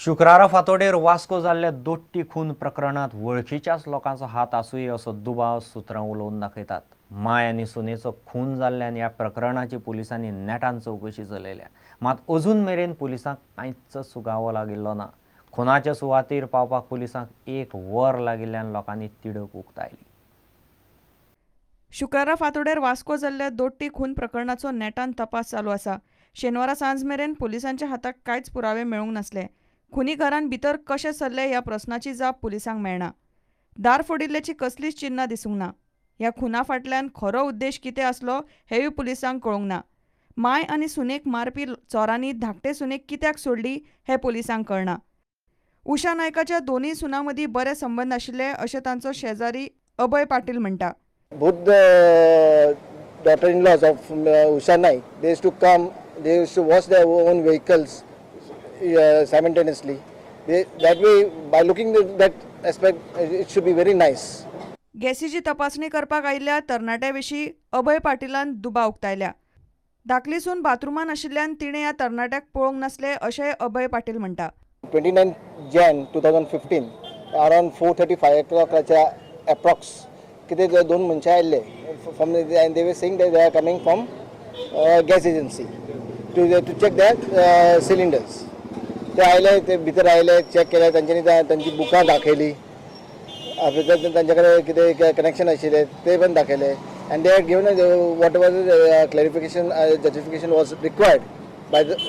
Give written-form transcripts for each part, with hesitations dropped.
शुक्रारा फांतोडेर वास्को जाल्ल्या दोट्टी खून प्रकरणांत वळखीच्याच लोकांचो हात आसुये असो दुबाव सुत्रां उलोवन दाखयतात. माय आनी सुनेचो खून जाल्ल्यान ह्या प्रकरणाची पुलिसांनी नेटान चवकशी चलयल्या. मात अजून मेरेन पुलिसांक कांयच सुगावो लागिल्लो ना. खुनाचे सुवातेर पावपाक पुलिसांक एक वर लागिल्ल्यान लोकांनी तिडक उक्तायली. शुक्रारा फांतोडेर वास्को जाल्ल्या दोट्टी खून प्रकरणाचो नेटान तपास चालू आसा. शेनवारा सांज मेरेन पुलिसांच्या हाताक कांयच पुरावे मेळूंक नासले. खुनी घरान भितर कशें सरले ह्या प्रस्नाची जाप पुलिसांक मेळना. दार फोडिल्ल्याची कसलीच चिन्हां दिसूंक ना. ह्या खुना फाटल्यान खरो उद्देश कितें आसलो हेंवूय पुलिसांक कळूंक ना. माय आनी सुनेक मारपी चोरांनी धाकटे सुनेक कित्याक सोडली हें पुलिसांक कळना. उषा नायकाच्या दोनूय सुनां मदीं बरे संबंद आशिल्ले अशें तांचो शेजारी अभय पाटील म्हणटा. Both the daughter-in-laws of Usha Naik, they used to come, they used to wash their own vehicles simultaneously. That way, by looking at that aspect, it should be very nice. गॅसीची तपासणी करपाक आयिल्ल्या तरणाट्या विशीं अभय पाटीलान दुबाव उक्तायल्या. धाकली सून बाथरुमान आशिल्ल्यान तिणें ह्या तरणाट्याक पळोवंक नासलें अशेंय अभय पाटील म्हणटा. 29 Jan 2015, around 4:35 o'clock approx, कितें दोन मनशां आयिल्ले from and they were saying that they are coming from gas agency to check their cylinders. ते आयले, ते भितर आयले, चॅक केले, तांच्यांनी तांची बुकां दाखयली, तांचे कडेन कितें कनेक्शन आशिल्लें ते पण दाखयले and they had given whatever clarification, justification was required by the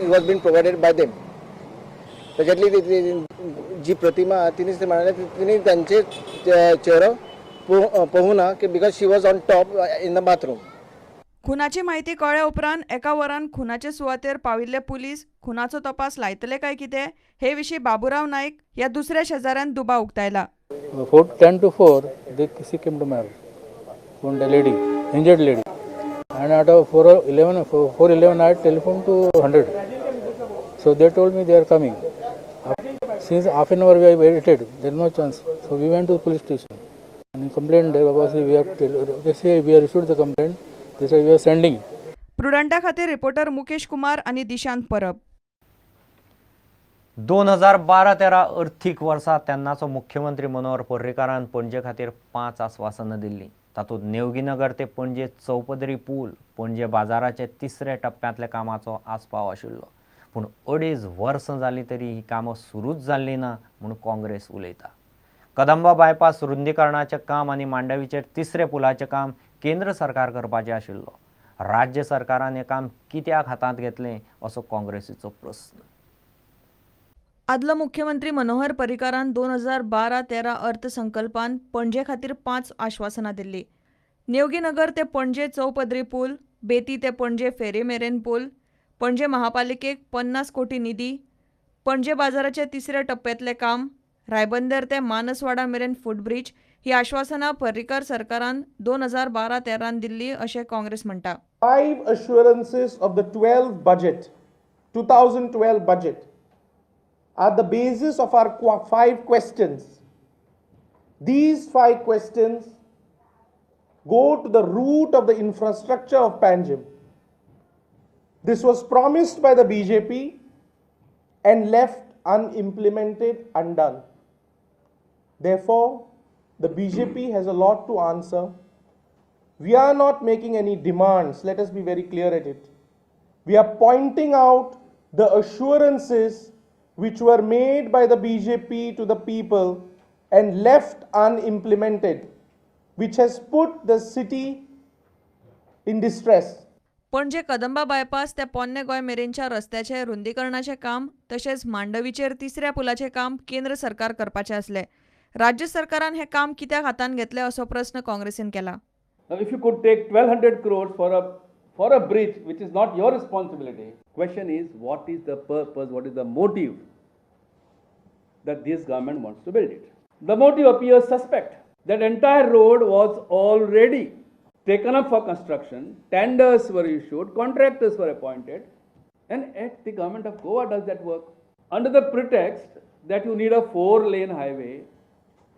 it was been provided by them. त्याच्यातली जी प्रतिमा तिनेच म्हणाले, तिने त्यांचे चेहरो पळोवंक ना की because she was on top in the bathroom. खुनाची म्हायती कळ्ळ्या उपरांत एका वरान खुनाचे सुवातेर पाविल्ले पुलीस खुनाचो तपास लायतले काय कितें हे विशीं बाबुराव नायक ह्या दुसऱ्या शेजाऱ्यान दुबाव उक्तायला. 3:50 they came to my house. One lady, injured lady, and at 4:11 I telephoned to 100. So they told me they are coming. Since half an hour we waited, there is no chance. So we went to the police station and complained. They say we have issued the complaint. They say we are sending. प्रुडंटा खातीर reporter Mukesh Kumar आनी दिशांत परब. 2012-13 अर्थीक वर्सा तेन्नाचो मुख्यमंत्री मनोहर पर्रीकारान पणजे खातीर 5 आस्वासनां दिल्लीं. तातूंत नेवगीनगर ते पणजे चौपदरी पूल, पणजे बाजाराचे तिसऱ्या टप्प्यांतल्या कामाचो आस्पाव आशिल्लो. पूण 2.5 वर्सां जालीं तरी ही कामां सुरूच जाल्लीं ना म्हूण काँग्रेस उलयता. कदंबा बायपास रुंदीकरणाचें काम आनी मांडवीचेर तिसऱ्या पुलाचें काम केंद्र सरकार करपाचें आशिल्लो. राज्य सरकारान हें काम कित्याक हातांत घेतलें असो काँग्रेसीचो प्रस्न. आदलो मुख्यमंत्री मनोहर पर्रीकारान 2012-13 अर्थसंकल्पान पणजे खातीर 5 आश्वासनां दिल्लीं. नेवगीनगर ते पणजे चौपदरी पूल, बेती ते पणजे फेरी मेरेन पूल, पणजे महापालिकेक 50 कोटी निधी, पणजे बाजाराचे तिसऱ्या टप्प्यांतलें काम, रायबंदर ते मानसवाडा मेरेन फुटब्रिज ही आश्वासनां पर्रीकार सरकारान 2012-13 दिल्ली अशें काँग्रेस म्हणटा. 5 assurances of the 12 budget, 2012 budget, are the basis of our 5 questions. These 5 questions go to the root of the infrastructure of Panjim. This was promised by the BJP and left unimplemented, undone. Therefore, the BJP has a lot to answer. We are not making any demands, let us be very clear at it. We are pointing out the assurances which were made by the BJP to the people and left unimplemented, which has put the city in distress. Panaji Kadamba bypass ते पोन्ने गोंय मेरेनच्या रस्त्याचें रुंदीकरणाचें काम तशेंच मांडवीचेर तिसऱ्या पुलाचें काम केंद्र सरकार करपाचें आसलें. राज्य सरकारान हें काम कित्याक हातांत घेतलें असो प्रस्न काँग्रेसीन केला. Now, if you could take 1200 crores for a bridge which is not your responsibility, question is, what is the purpose, what is the motive that this government wants to build it? The motive appears suspect. That entire road was already taken up for construction, tenders were issued, contractors were appointed, and yet the government of Goa does that work under the pretext that you need a 4-lane highway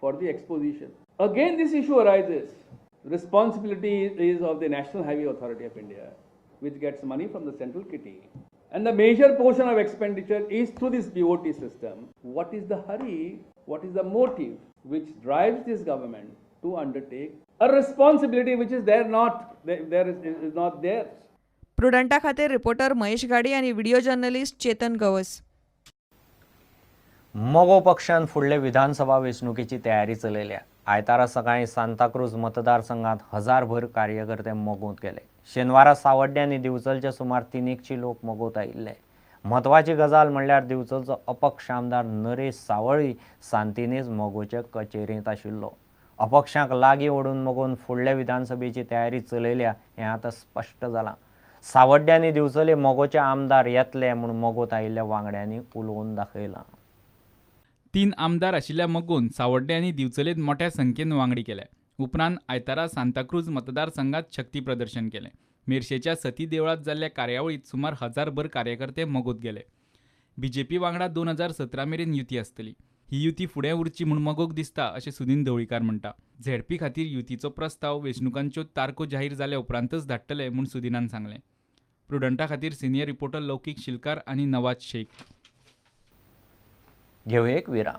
for the exposition. Again, this issue arises. Responsibility is of the National Highway Authority of India, which gets money from the central kitty. And the major portion of expenditure is through this BOT system. What is the hurry? What is the motive which drives this government to undertake a responsibility which is there not there is not theirs? प्रुडंटा खातीर reporter Mahesh Ghadi आनी video journalist Chetan Gawas. मगो पक्षान फुडले विधानसभा वेंचणुकेची तयारी चलयल्या. आयतारा सकाळीं सांताक्रूज मतदारसंघात हजारभर कार्यकर्ते मगोंत गेले. शेनवारा सावड्डे आनी दिवचलचे सुमार 300 लोक मगोंत आयिल्ले. म्हत्वाची गजाल म्हणल्यार दिवचलचो अपक्ष आमदार नरेश सावळी सांतिनेज मगोचे कचेरेंत आशिल्लो. अपक्षांक लागीं ओडून मगोन फुडले विधानसभेची तयारी चलयल्या हें आतां स्पश्ट जालां. सावड्डे आनी दिवचले मगोचे आमदार येतले म्हूण मगोंत आयिल्ल्या वांगड्यांनी उलोवन दाखयलां. 3 आमदार आशिल्ल्या मगोन सावड्डे आनी दिवचलेंत मोट्या संख्येन वांगडी केल्या. उपरांत आयतारा सांताक्रूज मतदारसंघात शक्ती प्रदर्शन केलें. मेरशेच्या सती देवळांत जाल्ल्या कार्यावळींत सुमार 1000 कार्यकर्ते मगोत गेले. बीजेपी वांगडा 2017 मेरेन युती आसतली. ही युती फुडें उरची म्हूण मगोक दिसता अशें सुदीन ढवळीकार म्हणटा. झेडपी खातीर युतीचो प्रस्ताव वेंचणुकांच्यो तारखो जाहीर जाल्या उपरांतच धाडटले म्हूण सुदीनान सांगलें. प्रुडंटा खातीर सिनियर रिपोर्टर लौकीक शिलकार आनी नवाज शेख. घेवया एक विराम.